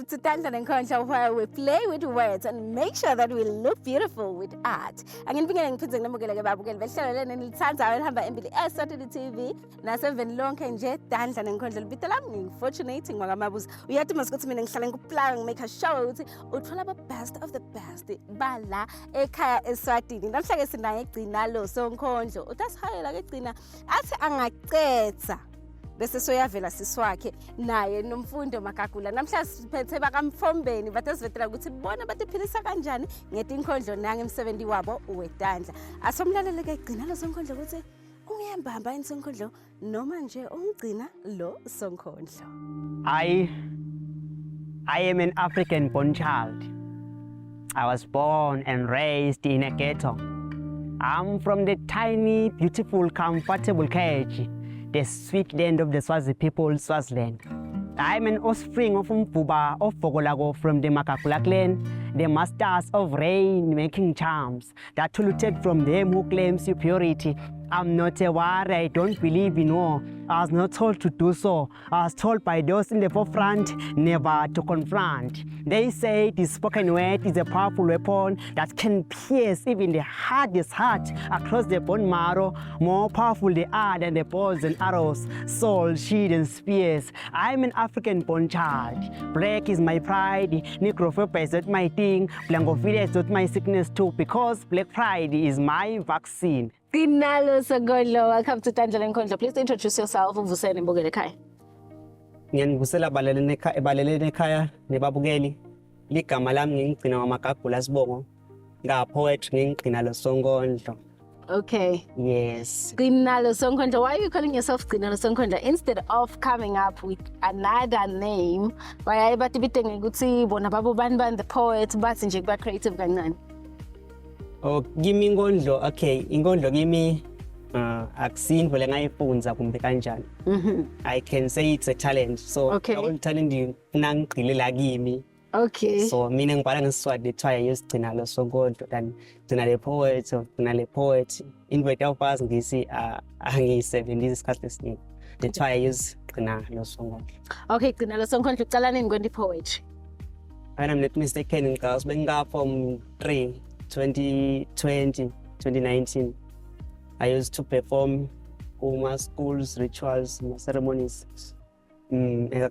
Welcome to Tandla Nenkhondlo, where we play with words and make sure that we look beautiful with art. Anginibingele ngiphinde nginamukele ke babukeli behlelo leni nilithandayo elihamba embili eSwatini TV naseveni lonke nje. Tandla Nenkhondlo libito lami, ngingu-Fortunate ngwakamabuza. Uyathi mas ukuthi mina ngihlale ngikuplanga, ngimake sure ukuthi uthola aba-best of the best bala ekhaya eSwatini. Namhlanje sinaye Gcina lo Sonkhondlo. Utasihayela ke Gcina, athi angacetha bese soyavela sisi wakhe naye Nomfundo Magagula. Namhlanje siphethe bakaMfombeni, batasivetela ukuthi bona batiphilisa kanjani ngetinkhondlo nangemsebenzi wabo wetandla. Asomlalele ke Gcina lo Sonkhondlo ukuthi ungiyambamba yini Sonkhondlo noma nje ungigcina lo Sonkhondlo. I am an African born child. I was born and raised in a ghetto. I'm from the tiny, beautiful, comfortable cage, the sweet land of the Swazi people, Swaziland. I'm an offspring of Umbuba of Bogolago from the Makakula clan, the masters of rain making charms that to take from them who claim superiority. I'm not a warrior, I don't believe in war. I was not told to do so. I was told by those in the forefront never to confront. They say the spoken word is a powerful weapon that can pierce even the hardest heart across the bone marrow. More powerful they are than the bows and arrows, sword, shield, and spears. I'm an African born child. Black is my pride. Negrophobia is not my thing. Blankophilia is not my sickness too, because black pride is my vaccine. Gcina lo Sonkhondlo, welcome to Tandla Nenkhondlo. Please introduce yourself, uvusene mbukele ekhaya. Ngiyanivusela baleleni ekhaya, baleleni ekhaya nebabukeli. Ligama lami ngingigcina ngamaGagula sibongo. Nga poetry ngingigcina lo Sonkondlo. Okay. Yes. Gcina lo Sonkhondlo, why are you calling yourself Gcina lo Sonkhondlo instead of coming up with another name? Bayaye bathi bide ngekuthi bona babo bani bani the poet, bathi nje kuba creative kancane. Oh, kimi inkondlo, okay, inkondlo kimi akusinto lengayifundza kumbe kanjani. I can say it's a talent. So okay, talent ngifuna ngigxile la kimi. So mina ngibhala ngeSiswati, kuthiwa ngiyosigcina lo Sonkondlo than gcina le poet or gcina le poet. Into etawufaka siNgisi angiyisebenzisi isikhathi esiningi. That's why I use Gcina lo Sonkondlo. Okay, Gcina lo Sonkhondlo, ucala nini kwenta poetry? When I'm not mistaken, ngicabanga benga form 3 2020 2019. I used to perform kuma schools rituals, ma ceremonies.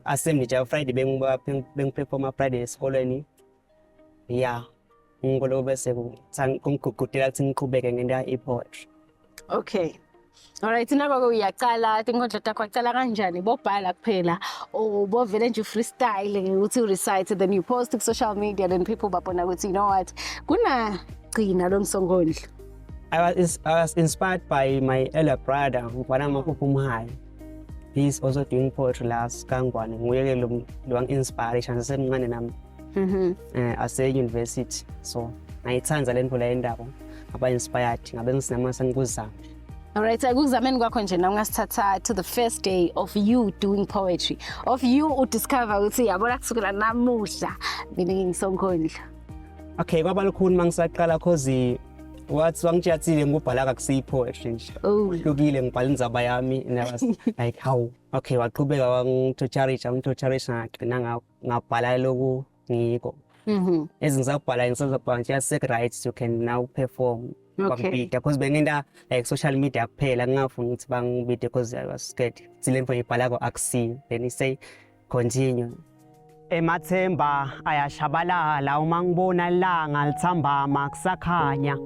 Assembly nje Friday bengiba bengiperforma Friday esikolweni. Yeah. Ngikolo bese kungigqugqutela ukuthi ngiqhubeke ngento i-poetry. Okay. Alright, nako uyaqala tinkhondlo takho, wacala kanjani? Bobhala kuphela or bovele nje freestyle ukuthi u-recite, then you post ku social media, then people babona ukuthi, you know what, kuna Gcina lo Msonkondlo? I was inspired by my elder brother, Ngwana Maphuphu Mhayi. He's also doing poetry la Kangwane. Nguye ke lo wangi-inspiration ngisemncane nami. Ase university. So ngayithanda le nto le ndaba. Ngaba inspired, ngabe ngisinama sengikuzama. Alright, ekuzameni kwakho nje na ungasithatha to the first day of you doing poetry, of you udiscover ukuthi yabona, kusukela namuhla mina ngingisonkondlo. Okay, kwaba lukhuni mangisaqala, 'cause wathi wangitshathile ngubhala kakusiyi poetry nje. Hlukile, ngibhala indzaba yami and I was like, how? Okay, waqhubeka wangitocharisha, wangitocharisha, ngagcina ngabhala lokhu ngiko. Ezingisabhala ngisazobhala nje sek right, you can now perform. Bangibida because bengenta like social media kuphela, ngingafuni ukuthi bangibide because I was scared. Ukuthi le nto ngiyibhalako akusiyo. Then he say continue. Emathemba ayashabalala uma ngibona ilanga lithambama kusakhanya.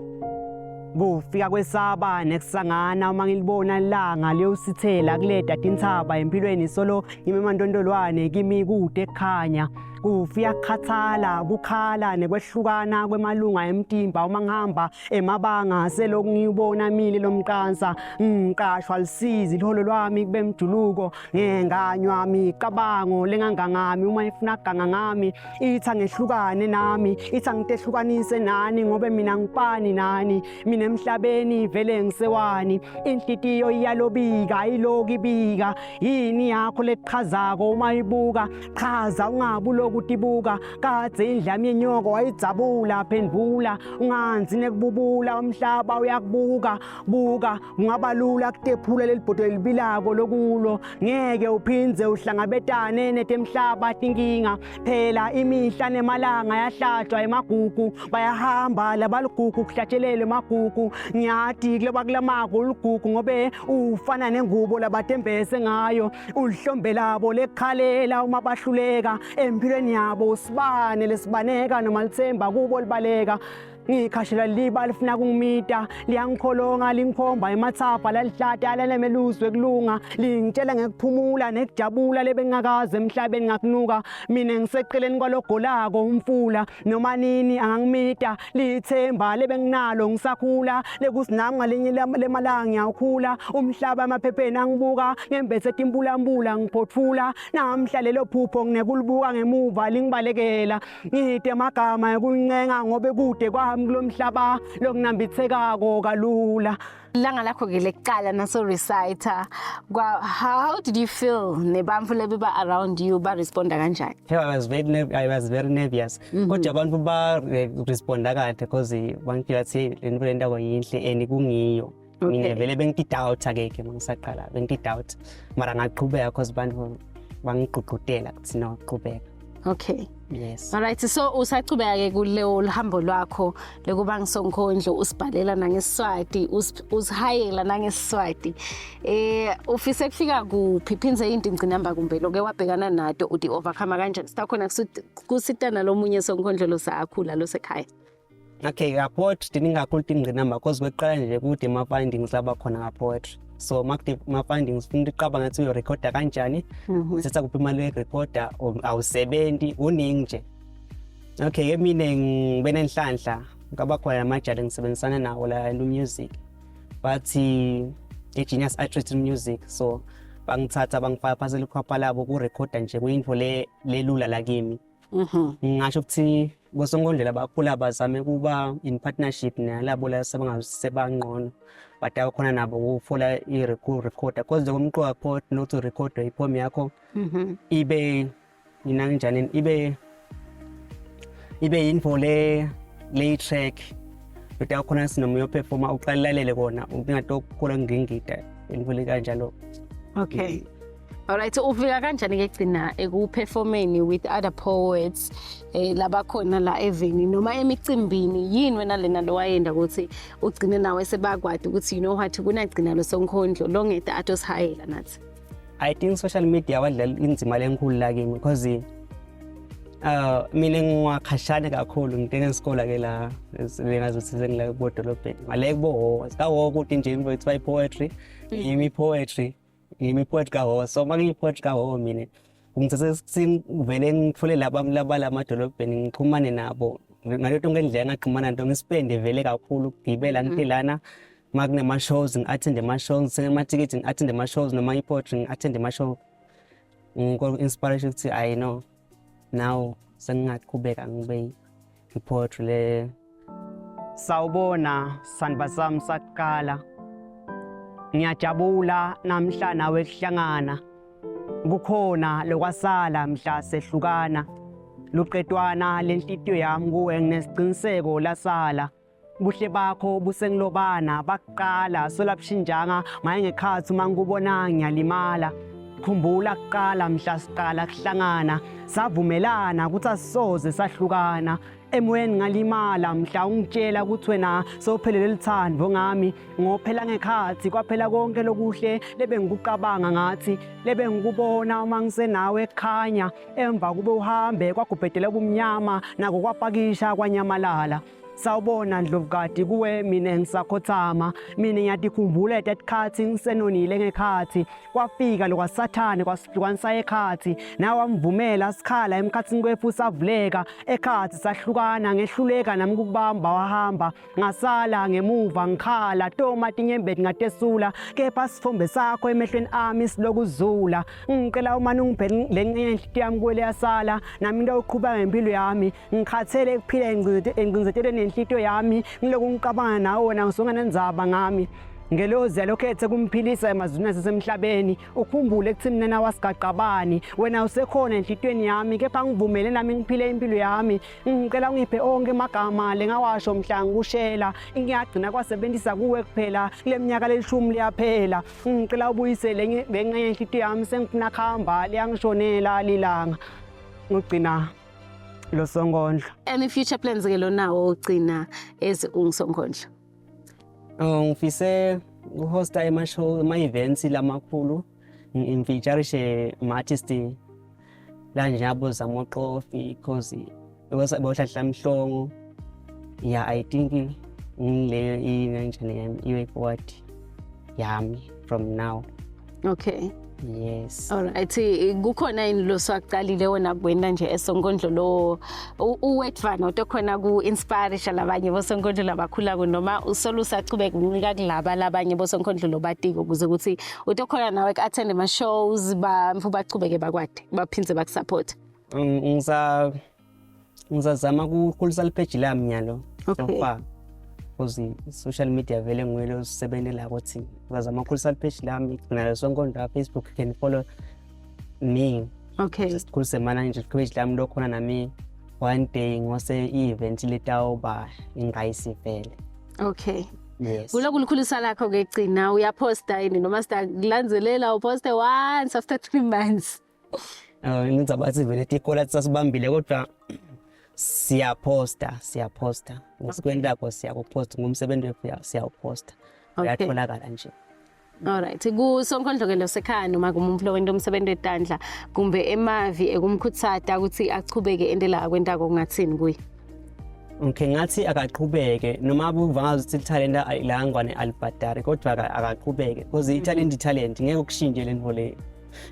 Kufika kwesaba nekusangana uma ngilibona ilanga liyosithela kuleda tintsaba empilweni, solo ngime emantondolwane kimi kude kukhanya. Kufika kukhathala, kukhala nekwehlukana kwemalunga emtimba uma ngihamba emabanga, selokhu ngiwubona mile lomqansa, ngiqashwa lisizi liholo lwami kube mjuluko, ngenganywa micabango lengangangami uma ifuna kuganga ngami, ithi angehlukane nami, ithi angitehlukanise nani, ngobe mina ngipani nani, mina emhlabeni vele ngisewani. Inhlitiyo iyalobika, iloku ibika yini yakho leqhazako uma ibuka, chaza ungabi uloku. kutibuka kadze indlami yenyoko wayidzabula phendvula unganzi nekububula umhlaba uyakubuka buka kungaba lula kutephula leli bhodo lelibilako lokulo ngeke uphindze uhlangabetane netemhlaba tinkinga phela imihla nemalanga yahlatshwa emagugu bayahamba labaligugu kuhlatshelelwe emagugu ngiyati kuloba kulamako uligugu ngobe ufana nengubo labatembese ngayo ulihlombe labo lekukhalela uma bahluleka empilweni yabo usibane lesibaneka noma lithemba kubo libaleka ngikhashela liba lifuna kungimita liyangikholonga lingikhomba emathapha lalihlata lalemeluzwe kulunga lingitshela ngekuphumula nekujabula lebengingakaze emhlabeni ngakunuka mina ngiseceleni kwalogolako umfula noma nini angangimita lithemba lebenginalo ngisakhula lekuthi nami ngalinye lemalanga ngiyawukhula umhlaba emaphepheni angibuka ngembethe timbulambula ngiphothula namhla lelo phupho nginekulibuka ngemuva lingibalekela ngide amagama ekuncenga ngobe kude kwami kulomhlaba lokunambithekako kalula. Ilanga lakho ke lekuqala naso reciter kwa how did you feel nebantfu lebeba around you ba responda kanjani? Hey, I was very nervous. Kodwa abantu ba responda kahle because bangitshela ukuthi le nto lento yinhle and kungiyo. Mina vele bengidoubt ke ke mangisaqala bengidoubt mara ngaqhubeka because bantu bangigqugqutela ukuthi no qhubeka. Okay. Yes. Alright, so usachubeka ke kuleyo luhambo lwakho lokuba ngisonkhondlo usibhalela nangeSiswati usihayela nangeSiswati. Eh ufise kufika kuphi phindze into ingcinamba kumbe loke wabhekana nato uti overcome kanjani? Sitakhona kusitana lomunye sonkhondlo losakhula losekhaya. Okay, nga-poetry tiningi kakhulu tingqinamba cause kweqala nje kude ama-findings laba khona nga-poetry. So ma-findings funa uqabanga ukuthi uyorekhoda kanjani, uthatha kuphi imali yokurekhoda, awusebenzi, kuningi nje. Okay, ke mina ngibe nenhlanhla ngaba khona namajali ngisebenzisana nawo la music. Bathi i-Genius Artist Music so bangithatha bangifaka phasi likhwapha labo kurekhoda nje kuyinto le lelula la kimi. Ngingasho ukuthi bosonkondlela bakhula bazame kuba in partnership nalabo la sebangqono but akhona nabo ukufola i-recorder cause lokumqoka pot not to record i-poem yakho ibe mina kanjani ibe ibe info le le track but akhona sinoma uyoperforma uqalalele kona ungatokukhula ngingida info le kanjalo. Okay. Alright, so ufika kanjani ke gcina ekuperformeni with other poets labakhona la eveni noma emicimbini yini wena lena lo wayenda ukuthi ugcine nawe sebakwadi ukuthi you know what kunagcina lo sonkhondlo longeda atosihayela nathi? I think social media wadlala inzima lenkulu la kimi because mina ngiwakhashane kakhulu ngitene isikole ke la lengazuthi sengila kubodolobheni ngale kubo kawo ukuthi nje into it's poetry yimi poetry yimi poetry kawo so uma ngiyi-poetry kawo mina ngithathe ngivele ngithole laba laba lamadolobheni ngixhumane nabo ngaleyo nto ngendlela engaxhumana nto ngispende vele kakhulu ukugibela ngilana uma kunema-shows ngi-attende ama-shows ngithenge amathikithi ngi-attende ama-shows noma i-poetry ngi-attende ama-show inspiration ukuthi I know now sengingaqhubeka ngibe i-poetry le. Sawubona sandba sami sakuqala, ngiyajabula namhla nawe kuhlangana, kukhona lokwasala mhla sehlukana, luqedwana lenhlitiyo yami kuwe nginesiqiniseko lasala. Buhle bakho busengilobana bakuqala solapshinjanga maye ngekhathi uma ngikubona ngiyalimala. Khumbula kuqala mhla siqala kuhlangana savumelana ukuthi asisoze sahlukana. Emoyeni ngalimala mhla ungitshela ukuthi wena sowuphelele luthando ngami, ngophela ngekhathi kwaphela konke lokuhle lebengikucabanga ngathi lebengikubona uma ngisenawe ekhanya emva kube uhambe kwagubhedela ubumnyama nako kwapakisha kwanyamalala. Sawubona Ndlovukati kuwe mina ngisakhothama mina ngiyatikhumbula etikhathi ngisenonile ngekhathi kwafika lokwasathane kwasihlukanisa ekhathi nawe wamvumela sikhala emkhathini kwethu savuleka ekhathi sahlukana ngehluleka nami ukubamba wahamba ngasala ngemuva ngikhala toma tinyembeti ngatesula kepha sifombe sakho emehlweni ami silokuzula ngicela umane ungiphe le ncenye yenhliziyo yami kuwe leyasala nami into oqhubeka ngempilo yami ngikhathele ekuphila engcindezelweni yenhliziyo yami ngiloku ngicabanga nawe wena ngisonga nenzaba ngami. Ngelozi yalokhethe kumphilisa emazwini asesemhlabeni ukhumbule kuthi mina nawe asigaqabani wena usekhona enhlitweni yami kepha ngivumele nami ngiphile impilo yami ngicela ungiphe onke amagama lengawasho mhla ngikushela ngiyagcina kwasebenzisa kuwe kuphela kule minyaka lelishumi liyaphela ngicela ubuyisele ngenxa yenhlitiyo yami sengifuna kuhamba liyangishonela lilanga ngugcina lo sonkondlo. Any future plans ke lonawo ugcina as ungisonkondlo? Oh, ngifise uhosta ema-show ama-events lamakhulu ngifeaturishe ama-artist la njengabo Zamoqofi cause bohlahla Mhlongo. Yeah, I think ngileyo inanjani yami i-way forward yami from now. Okay. Yes. Alright, kukhona yini lo swaqalile wona kwena nje esonkondlo lo uwedvana utokhona ku-inspirisha labanye bosonkondlo labakhulako noma usolo usachubeka uncika kulaba labanye bosonkondlo lobatiko ukuze ukuthi utokhona nawe ku-attend ama-shows bamfu bachubeke bakwade baphindze bakusupport? Ngisa ngizazama ukukhulisa lipheji lami nyalo so far because social media vele nguye lo sisebenzela ukuthi ngizazama ukukhulisa lipheji lami nalo sonkondlo ka Facebook, you can follow me. Sikhulise mana nje ipheji lami lokhona nami one day ngose i-event letawuba ingayisivele. Okay. Yes. Kuloku likhulisa lakho ke gcina uyaposta yini noma sitakulandzelela uposte once after 3 months? Ngizaba bathi vele tikola sasibambile kodwa siyaphosta siyaphosta ngesikwendako siyakuphosta ngumsebenzi wethu siyawuphosta uyatholakala nje. Alright, kusonkondlo ke losekhaya noma kumuntu lowenta umsebenzi wetandla kumbe emavi ekumkhutsata ukuthi achubeke entela akwentako kungathini kuye? Okay, ngathi akaqhubeke noma buva ngazuthi ithalenta la ngwane alibhadari kodwa akaqhubeke because ithalent ithalent ngeke ukushintshe le nto le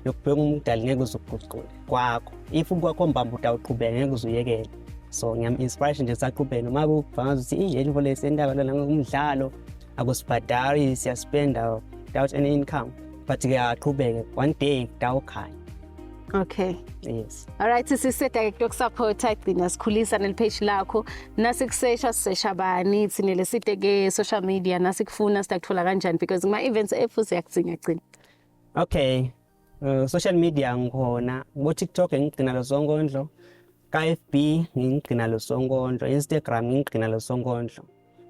yokubheka umdali ngeke uzuguqule kwakho if kwakho mbamba utawuqhubeka ngeke uzuyekele so ngiyam-inspiration nje saqhubeke noma buva ngazuthi iye into le sentaba lona umdlalo akusibhadari siyaspenda without any income but ke aqhubeke one day kutawukhanya. Okay. Yes. Alright, siseda ke kuyokusupporta gcina sikhulisa nelipage lakho. Nasikusesha sisesha bani thine leside ke social media nasikufuna sitakuthola kanjani because kuma events ethu siyakudzinga gcina. Okay. Social media ngikhona ku TikTok ngigcina lo sonkondlo, ka FB ngigcina lo sonkondlo, Instagram ngigcina lo sonkondlo.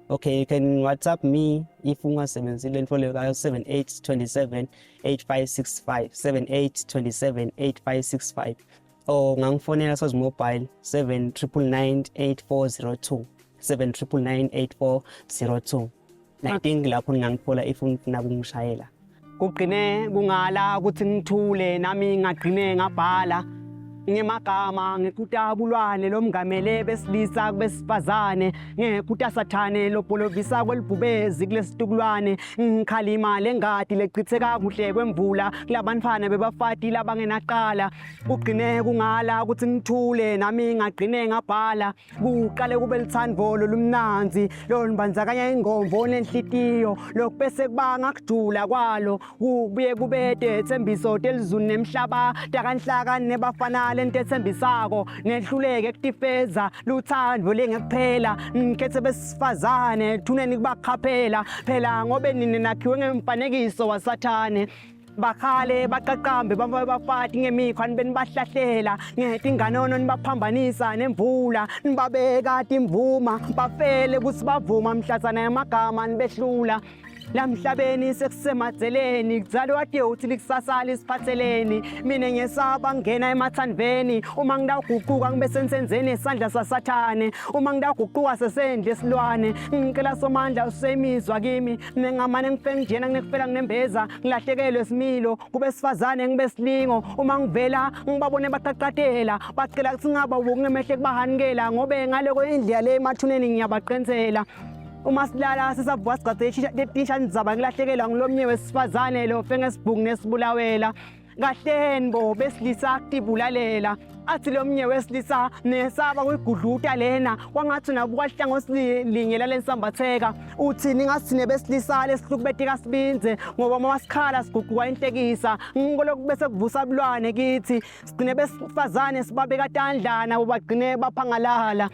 Okay, you can WhatsApp me if ungasebenzile lento leyo ka 7827 8565 7827 8565 or ungangifonela Soz Mobile 7999 8402 7999 8402. I think lapho ningangithola if ufuna ukungishayela. Kugcine kungala ukuthi ngithule nami ngagcine ngabhala ngemagama ngekutabulwane lomngamele besilisa kubesifazane ngekutasathane lobholovisa kwelibhubezi kulesitukulwane ngikhalima lengadi lechitheka kuhle kwemvula kulabantfwana bebafati labangenaqala kugcine kungala ukuthi ngithule nami ngagcine ngabhala kuqale kube luthandvo lolumnandzi lolumbandzakanya ingqondo nenhlitiyo lokhu bese kubanga kujula kwalo kubuye kubete tsembiso telizulu nemhlaba takanhlaka nebafana lento ethembisako nehluleke kutifeza luthando lengekuphela nikhethe besifazane thuneni kubakhaphela phela ngobe nini nakhiwe ngemfanekiso wasathane bakhale baqaqambe bafati ngemikhwa nibe nibahlahlela ngetinganono nibaphambanisa nemvula nibabeka timvuma bafele kutsi bavuma mhlatsana yamagama nibehlula lamhlabeni sekusemadzeleni kuzalwa uthi likusasa lisiphatheleni mina ngiyesaba ngena emathandveni uma ngidawuguquka ngibe sensenzeni esandla sasathane uma ngidawuguquka sesendle esilwane ngicela somandla usemizwa kimi mina ngamane ngife njena nginekufela nginembeza ngilahlekelwe similo kube sifazane ngibe silingo uma ngivela ngibabone baqaqatela bacela ukuthi ngaba ukungemehle kubahanikela ngobe ngaloko indlela le emathuneni ngiyabaqensela uma silala sisavuka sigcagce tishani zaba ngilahlekelwa ngilomnye wesifazane lo fengesibhungu nesibulawela kahleni bo besilisa kutibulalela athi lo mnye wesilisa nesaba kuyigudluta lena kwangathi nabuka hlangothi linye lalensambatheka uthi ningasithine besilisa lesihlukubeteka sibinze ngoba uma sikhala siguquka inhlekisa ngikoloku bese kuvusa bulwane kithi sigcine besifazane sibabeka tandla nabo bagcine baphangalala.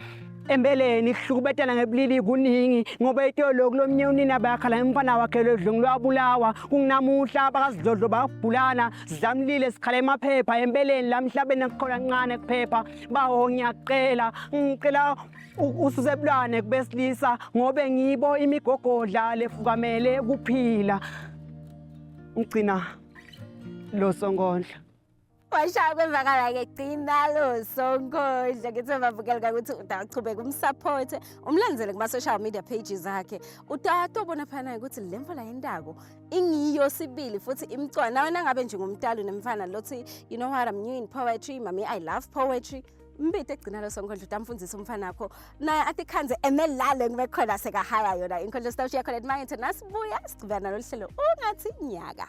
Empeleni kuhlukubetana ngebulili kuningi ngoba itolo kulomnye unina bayakhala umfana wakhe lodlungu lwabulawa kunginamuhla bakasidlodlo bayabhulana sidlamlile sikhala emaphepha empeleni la mhlabeni akukhona kancane kuphepha bawo ngiyacela ngicela ususe bulwane kubesilisa ngobe ngibo imigogodla lefukamele kuphila ngigcina lo sonkondlo Washaya kwevakala-ke gcina lo sonkondlo ngithe babukeleka ukuthi utachubeka umsapothe umlandzele kuma-social media pages akhe utatobona phana ukuthi le mfola yentako ingiyo sibili futhi imcwana nawe nangabe nje ngumntali nemfana lothi you know what I'm new in poetry mami I love poetry mbite egcina lo sonkondlo utamfundzisa umfana wakho naye athi khanze emelale ngibe khona sekahaya yona inkondlo sitawushiya khona emakethe nasibuya sichubeka nalolu hlelo ungathi nyaka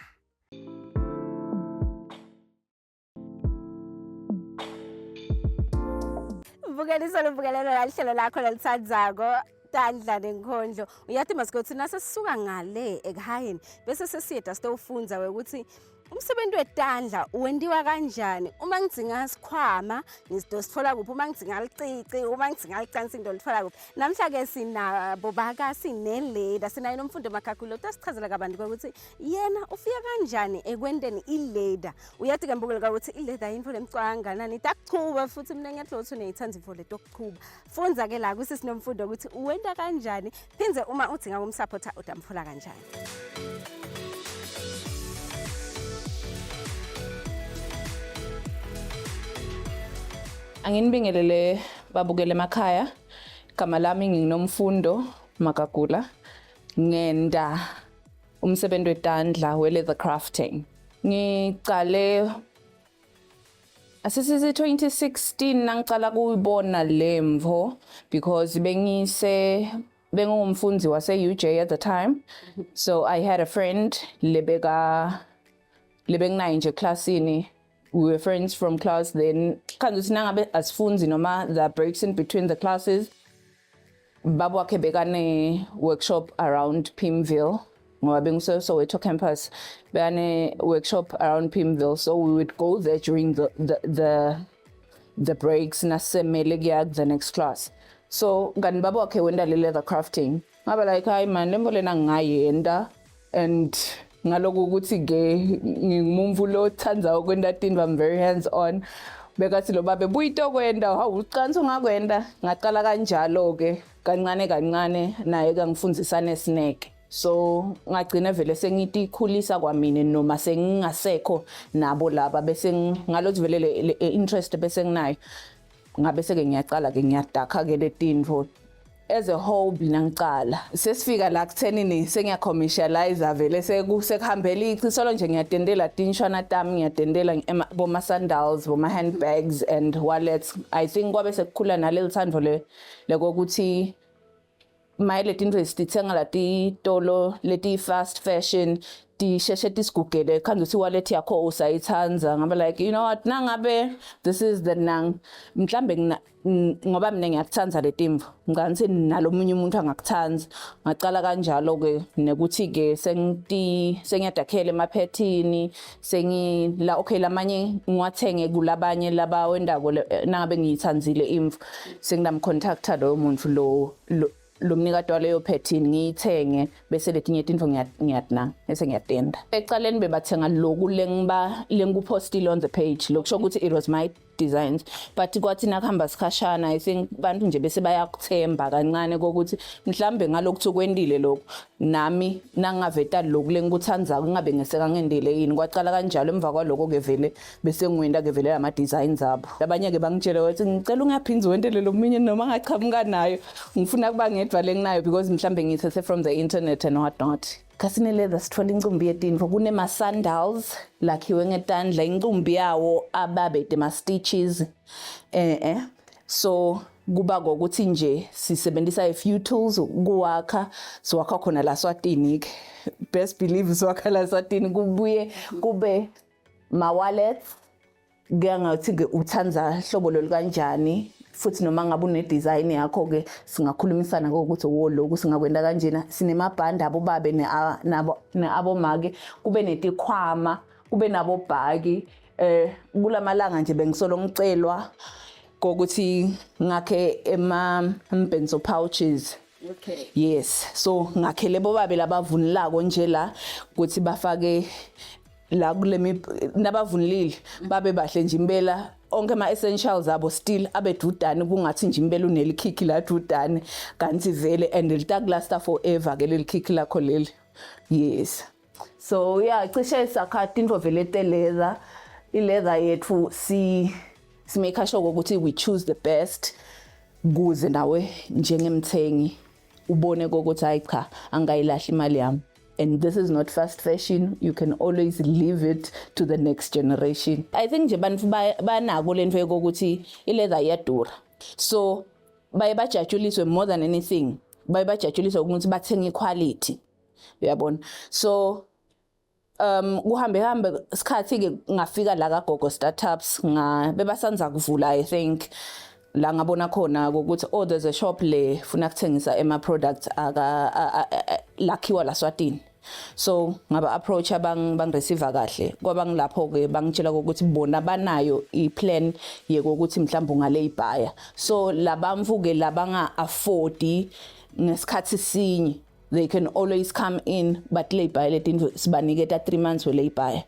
Bukeliso lubukelelo lalihlelo lakho lelithandzako tandla nenkhondlo uyati masikothi nasesisuka ngale ekuhayeni bese sesiyeda sitowufundza wekuthi umsebenzi wetandla wentiwa kanjani uma ngidzinga sikhwama ngizosithola kuphi uma ngidzinga licici uma ngidzinga licansi ngidolithola kuphi namhla-ke sinabo baka sineleda sinaye nomfundo makhakhulu utasichazela kabanti kokuthi yena ufika kanjani ekwenteni ileda uyathi-ke mbukelo ukuthi ileda yintfo lemcwanganani itakuchuba futhi mina ngiyatlola ukuthi uneyithanda intfo letokuchuba fundza-ke la kusisinomfundo ukuthi uwenta kanjani phindze uma udzinga kumsaphotha utamtfola kanjani Anginibingelele babukele emakhaya. Igama lami nginguNomfundo Magagula. Ngenda umsebenzi wetandla we-leather crafting. Ngicale asisithi 2016 nangicala kuyibona lemvo because bengise bengungumfundi wase-UJ at the time. So I had a friend lebeka lebenginaye nje eklasini we were friends from class then kanti ukuthi nangabe asifunzi noma the breaks in between the classes baba wakhe bekane workshop around Pimville ngoba bengise Soweto campus bekane workshop around Pimville so we would go there during the the the, the breaks nasemele kuya the next class so kanti baba wakhe wenda le leather crafting ngaba like hayi man lemvo lena ngingayenda and ngaloko ukuthi ke ngingumuntu lothanda ukwenta tintfo I'm very hands on bekathi lo babe buyitokwenda hawu ucansi ungakwenda ngaqala kanjalo ke kancane kancane naye kangifundisa nesineke so ngagcina vele sengitikhulisa kwamine noma sengingasekho nabo laba bese ngalothi vele le interest bese nginayo ngabe seke ngiyacala ke ngiyadakha ke letintfo as a hobby nangicala sesifika la kuthenini sengiya-commercialize vele sekuhambela icisolo nje ngiyatendela tinshwana tami ngiyatendela boma-sandals boma-handbags and wallets i think kwabe sekukhula naleli thando lekokuthi maye letinto lesititsenga latitolo leti-fast fashion tisheshe tisigugele khanze ukuthi i-wallet yakho usayithandza ngabe like you know what nangabe this is the nang mhlambe ngoba mina ngiyakuthanda letimvo ngicabanga nalomunye umuntu angakuthanda ngacala kanjalo ke nekuthi ke sengiti sengiyadakhela emaphethini sengi la okay lamanye ngiwathenge kulabanye laba wendako nangabe ngiyithandzile imvu senginamcontacta loyo muntu lo lo mnikati waleyo phethini ngiyithenge bese letinye tintfo ngiyatina bese ngiyatenda ecaleni bebathenga loku lengiba lengikuphostile on the page lokusho ukuthi it was my designs but kwathi nakuhamba sikhashana i think bantu nje bese bayakuthemba kancane kokuthi mhlambe ngalokuthi ukwendile lokhu nami nangaveta lokhu lengikuthandzako kungabe ngeseka ngendile yini kwacala kanjalo emva kwaloko ke vele bese ngiwenda ke vele lama designs abo abanye ke bangitshela ukuthi ngicela ungaphindzi wentele lo munye noma ngachamuka nayo ngifuna kuba ngedwa lenginayo because mhlambe ngiyithethe from the internet and what not Khasine leather sithola incumbi yetinfo kunema-sandals lakhiwe ngetandla incumbi yawo ababede ma-stitches eh eh so kuba kokuthi nje sisebenzisa a few tools kuwakha siwakha khona la Swatini ke best believe siwakha la Swatini kubuye kube ma wallets kuya ngathi-ke uthanda hlobo lolu kanjani futhi noma ngabe une-design yakho-ke singakhulumisana kokuthi wo lokhu singakwenta kanjena sinemabhandi abobabe ne-abomake kube netikhwama kube nabobhaki eh kulamalanga nje bengisolo ngicelwa Kokuthi ngakhe ema mbenzo pouches. Okay. Yes, so ngakhele bobabe labavunulako nje la ukuthi bafake la kule nabavunulile babe bahle nje impela, onke ama essentials abo still abe dudane, kungathi nje impela unelikhikhi la dudane, kanti vele and litakulasta forever ke lelikhikhi lakho leli. Yes, so yeah, cishe sakha tintfo vele te-leather. I-leather yethu si simake sure ukuthi we choose the best kuze nawe njengemthengi ubone kokuthi hayi cha, angayilahli imali yami. And this is not fast fashion, you can always leave it to the next generation. I think nje bantu banako lento yokuthi i-leather iyadura, so baye bajatshuliswe more than anything, baye bajatshuliswe ukuthi bathenge iquality, uyabona. So kuhambe hambe isikhathi ke, ngafika la kaGogo Startups, nga bebasanza kuvula, I think la ngabona khona ukuthi oh, there's a shop le funa kuthengisa ema products aka lakhiwa la Swatini. So ngaba approach, abang bangireceive kahle, kwaba ngilapho ke bangitshela ukuthi bona banayo i-plan yekokuthi mhlawumbe ungale ibhaya. So labamvu ke labanga afford ngesikhathi sinye, they can always come in, but lay-by letinto sibaniketa 3 months we lay-by,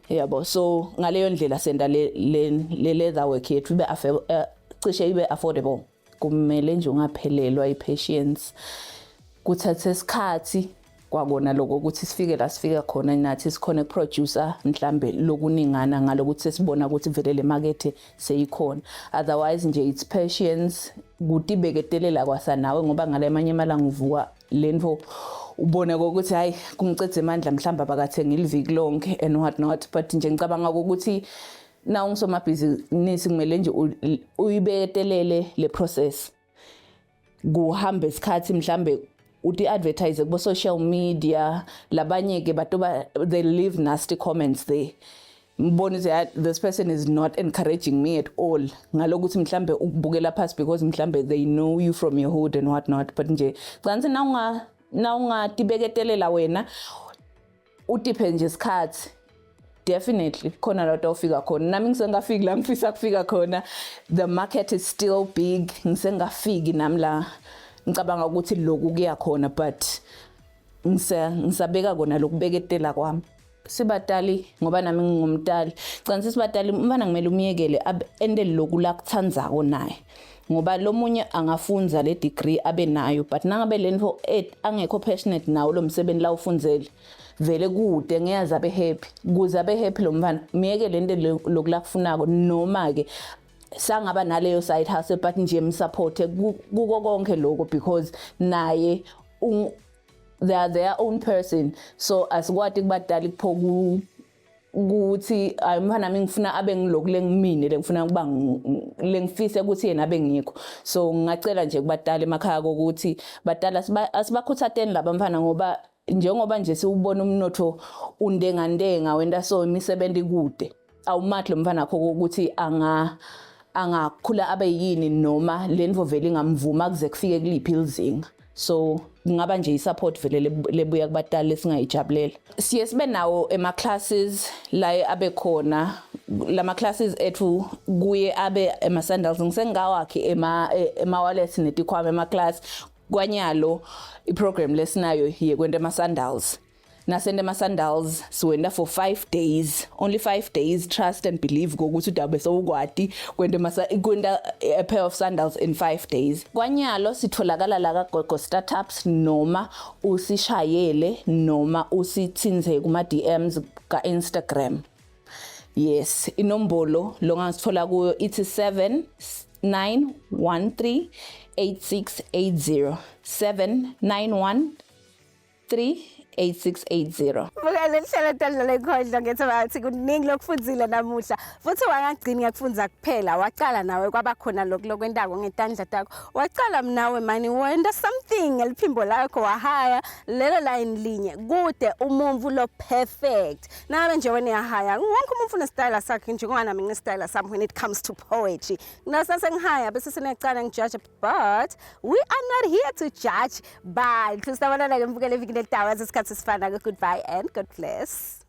yabo. So ngaleyo ndlela senda le leather work yethu ibe cishe ibe affordable. Kumele nje ungaphelelwa i-patience, kuthathe isikhathi kwakona lokho ukuthi sifike la sifika khona, nathi sikhona ukuproduce mhlambe lokuningana ngalokuthi sesibona ukuthi vele le market seyikhona. Otherwise nje it's patience, kutibeketelela kwasa nawe, ngoba ngale manye amalanga uvuka lento ubone ukuthi hayi, kungicedza emandla, mhlawumbe abakathengi iliviki lonke and what not. But nje ngicabanga ukuthi na ungusomabhizinisi kumele nje uyibeketelele le process, kuhambe isikhathi, mhlambe uti advertise kubo social media. Labanye ke batoba they leave nasty comments there, ngibona ukuthi "Ah, this person is not encouraging me at all," ngalokuthi mhlambe ukubukela phasi because mhlambe they know you from your hood and what not. But nje cansi nawunga nawungatibeketelela wena, utiphe nje isikhathi, definitely khona la utawufika khona. Nami ngisengafiki la ngifisa kufika khona. The market is still big, ngisengafiki nami la ngicabanga ukuthi lokhu kuya khona, but ngisabeka kona lokubeketela kwami. Sibatali, ngoba nami ngingumtali, cansi sibatali, umfana kumele umyekele ende loku lakuthandzako naye, ngoba lo munye angafunza le degree abe nayo, but nangabe lento angekho passionate nawo lo msebenzi la ufundzele, vele kude ngiyazi abe happy. Kuze abe happy lo mfana, miyeke lento loku lakufunako, noma ke sangaba naleyo side hustle, but nje msupport kuko konke lokho because naye they are their own person. So asikwati kubadala kupho ukuthi hayi, umfana nami ngifuna abe ngiloku lengimine lengifuna kuba lengifise ukuthi yena abe ngikho. So ngingacela nje kubadala emakhaya kokuthi badala asibakhuthateni laba mfana, ngoba njengoba nje siwubona umnotho undengandenga wenta, so imisebenzi kude awumathi lo mfana akho ukuthi angakhula abe yini, noma lento vele ingamvuma kuze kufike kuliphi lizinga. So kungaba nje i-support vele lebuya kubadala lesingayijabulela. Siye sibe nawo ema classes la abe khona lama classes ethu, kuye abe ema sandals, ngisengawakhi ema wallets netikhwama ema class. Kwanyalo iprogram lesinayo yekwenta ema sandals. Nasente ema-sandals siwenta for 5 days, only 5 days. Trust and believe kokuthi udabe sowukwati kwenta a pair of sandals in 5 days. Kwanyalo sitholakala la kaGogo Startups, noma usishayele noma usithinze kuma-DMs ka-Instagram. Yes, inombolo longasithola kuyo ithi 7 913 8680, 791 38680. Buka leli hlelo tadlala ikhondlo, ngethemba ukuthi kuningi lokufundzile namuhla, futhi wangagcini ngakufundza kuphela, wacala nawe kwaba khona lokhu lokwentako ngetandla takho, wacala mnawe mani wenta something ngeliphimbo lakho, wahaya lelo line linye kude umuntfu lo perfect. Nabe nje wena uyahaya, wonke umuntu unesitayela sakhe, njengoba nami nginesitayela sami when it comes to poetry. Nasasengihaya bese seniyacala ngijudge, but we are not here to judge. Bye, tusabonana-ke mbukele evikini elitayo isikhathi sifana. Goodbye and God bless.